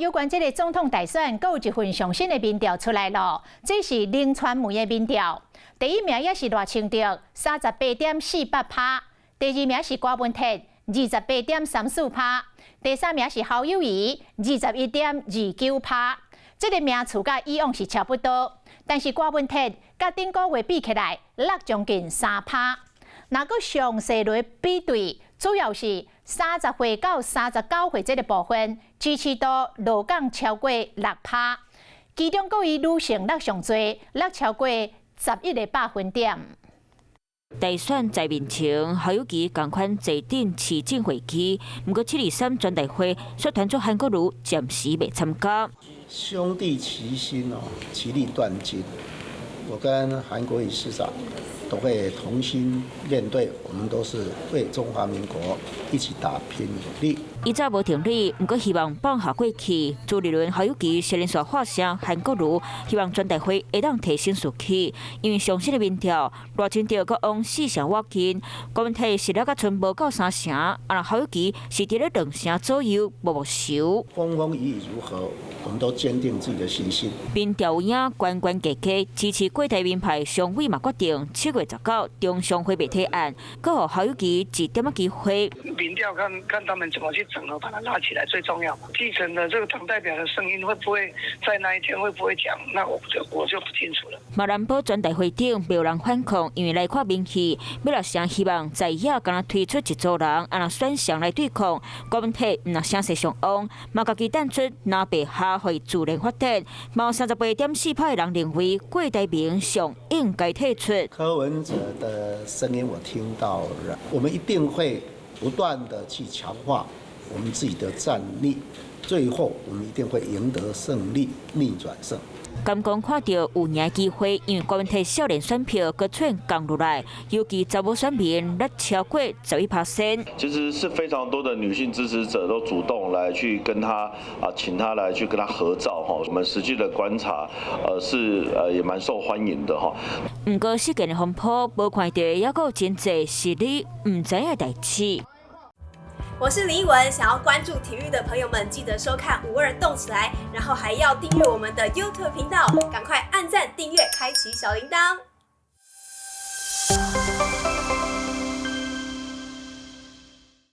有關這个總統大選，閣有一份上新的民調出來囉。這是瓴傳媒的民調，第一名也是賴清德，38.48趴；第二名是柯文哲，28.34趴；第三名是侯友宜，21.29趴。這个名次佮以往是差不多，但是柯文哲佮頂個月比起來，落將近3趴。若閣詳細來比對，主要是30歲到39歲這个部分支持度落降超過6趴，其中閣以女性落上濟，落超過11個百分點。大選在面前，侯友宜仝款坐鎮市政會議，毋過723全代會，卻傳出韓國瑜暫時袂參加。兄弟齊心哦，其利斷金。我跟韓國瑜市長都會同心面對，我們都是為中華民國一起打拼努力。伊早無定理，毋過希望放下過去。朱立倫、侯友宜先連續喊聲韓國瑜，希望全代會會當提升士氣。因為上新的民調，賴清德閣往四成外近，柯文哲是了閣賰無夠三成，啊若侯友宜是佇咧兩成左右，無無仇。風風雨雨如何，我們都堅定自己的信心。民調有影懸懸低低，支持郭台銘派常委嘛決定7月19中常會袂提案，閣予侯友宜一點仔機會。民調看看他們怎麼去整合，把它拉起來最重要。基層的這個黨代表的聲音會不會在那一天會不會講？那我就不清楚了。馬蘭波全代會頂沒有人反抗，因為來看民意，欲六成希望在野敢若推出一組人，按怎選上來對抗郭文體，毋若聲勢上旺，嘛家己等出拿白下會自然發展。有38.4趴的人認為郭台銘上應該退出。柯文哲的聲音我聽到了，我們一定會不斷的去強化我們自己的戰力，最後我們一定會贏得勝利，逆轉勝。剛剛看著有贏機會，因為郭文體少年選票閣轉降落來，尤其查某選民率超過11%。其實是非常多的女性支持者都主動來去跟他啊，請他來去跟他合照哈。我們實際的觀察，是也蠻受歡迎的哈。毋過事件的風波，無看著猶閣有真濟是你毋知影的代誌。我是林奕文，想要關注體育的朋友們，記得收看五二動起來，然後還要訂閱我們的 YouTube 頻道，趕快按讚、訂閱、開啟小鈴鐺。